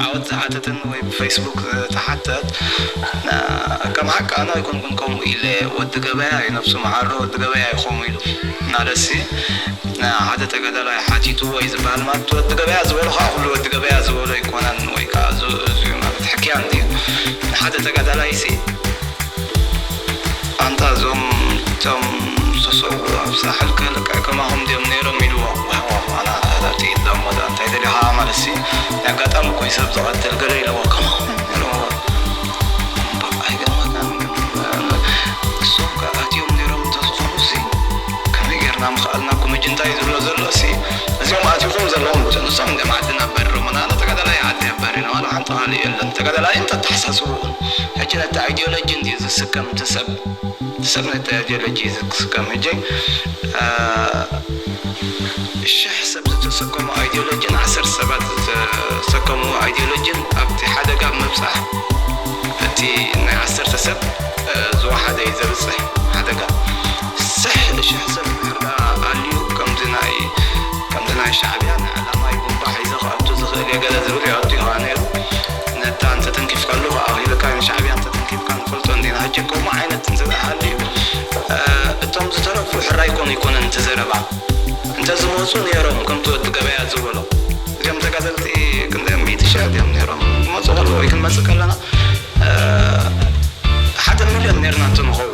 ዓወት ዝሓተተኒ ወይ ብፌስቡክ ዝተሓተት፣ ና-፣ ከም ሓቂ ኣነ ኣይኮንኩን ከምኡ ኢለ፣ ወዲ ገበያ እዩ ነብሱ መዓሮ፣ ወዲ ገበያ እዩ ከምኡ ኢሉ። ማለትሲ፣ ና-፣ ሓደ ተጋዳላይ ሓቲቱ ወይ ዝበሃል ማለት፣ ወዲ ገበያ ዝበሎ ከዓ ኩሉ ወዲ ገበያ ዝበሎ ኣይኮነን፣ ወይ ከዓ ዝ-፣ እዚ ማለት ሕክያ እንድዩ። ንሓደ ተጋዳላይሲ፣ ኣንታ እዞም፣ እቶም ዝተሰውኡ ኣብ ሳሕል ከ ልክዕ ከማኹም ድዮም ነይሮም? ኢልዎ። ዋው፣ ዋው፣ ኣና እቲ ኢሎም ወላ እንታይ ደሊኻ ማለትሲ፣ ናይ ኣጋጣሚ እኮ እዩ ሰብ ዝቐትል ገለ ኢልዎ። ከማኹም እዮም ነይሮም። እምበር ኣይገርመካን ግን፣ እሶም ከ ኣትዮም ነይሮም እንተዝኾኑሲ፣ ከመይ ጌርና ምኽኣልና? ኮመጅ እንታይ ዝብሎ ዘሎሲ፣ እዚኦም ኣትዮም ዘለዎም ንሶም እንዲኦም ዓድና በርሙና፣ ኣነ ተጋዳላይ ዓዲ በሪኑ፣ ዋላ ሓንቲ ካልእ የለን። ተጋዳላይ እንተተሓሳስብኡን፣ ሕጂ ነቲ ኣይዲዮሎጂ እንድዩ ዝስከም እቲ ሰብ። ሰብ ነቲ ኣይዲዮሎጂ እዩ ዝስከም። ሕጂ፣ አ፣ ሽሕ ሰብ ዝተሰከሙ ኣይዲዮሎጂን ዓሰርተ ሰባት ዝተሰከሙ ኣይዲዮሎጂን ኣብቲ ሓደጋ ምብጻሕ፣ እቲ ናይ ዓሰርተ ሰብ፣ አ፣ ዝወሓደ እዩ ዘብጽሕ ሓደጋ። ስሕ ሽሕ ሰብ እንድሕር ደኣ ኣልዩ፣ ከምዚ ናይ፣ ከምዚ ናይ ሻዕብያ ንዕላማይ ቡምባ ሒዘ ክኣቱ ዝኽእል እየ ገለ ዝብል ይኣቱ እዩ ነይሩ። ነታ እንተተንኪፍካሉ ከኣ ኢልካ ንሻዕብያ እንተተንኪፍካ ንፈልጦ እንዲና። ሕጂ ከምኡ ዓይነት እንተ ደኣ ሃልዩ፣ እ፣ እቶም ዝተረፉ ሕራይ ኮኑ ኣይኮነን እቲ ዘረባ። እንተ ዝመጹ ነይሮም፣ ከምቲ ወዲ ገበያ ዝበሎ። እዚኦም ተጋደልቲ ክንደይ ሚእቲ ሺሕ ድዮም ነይሮም? ክመጹ ከለዉ ወይ ክንመጽእ ከለና፣ እ፣ ሓደ ሚልዮን ነይርና እንተንኸውን፣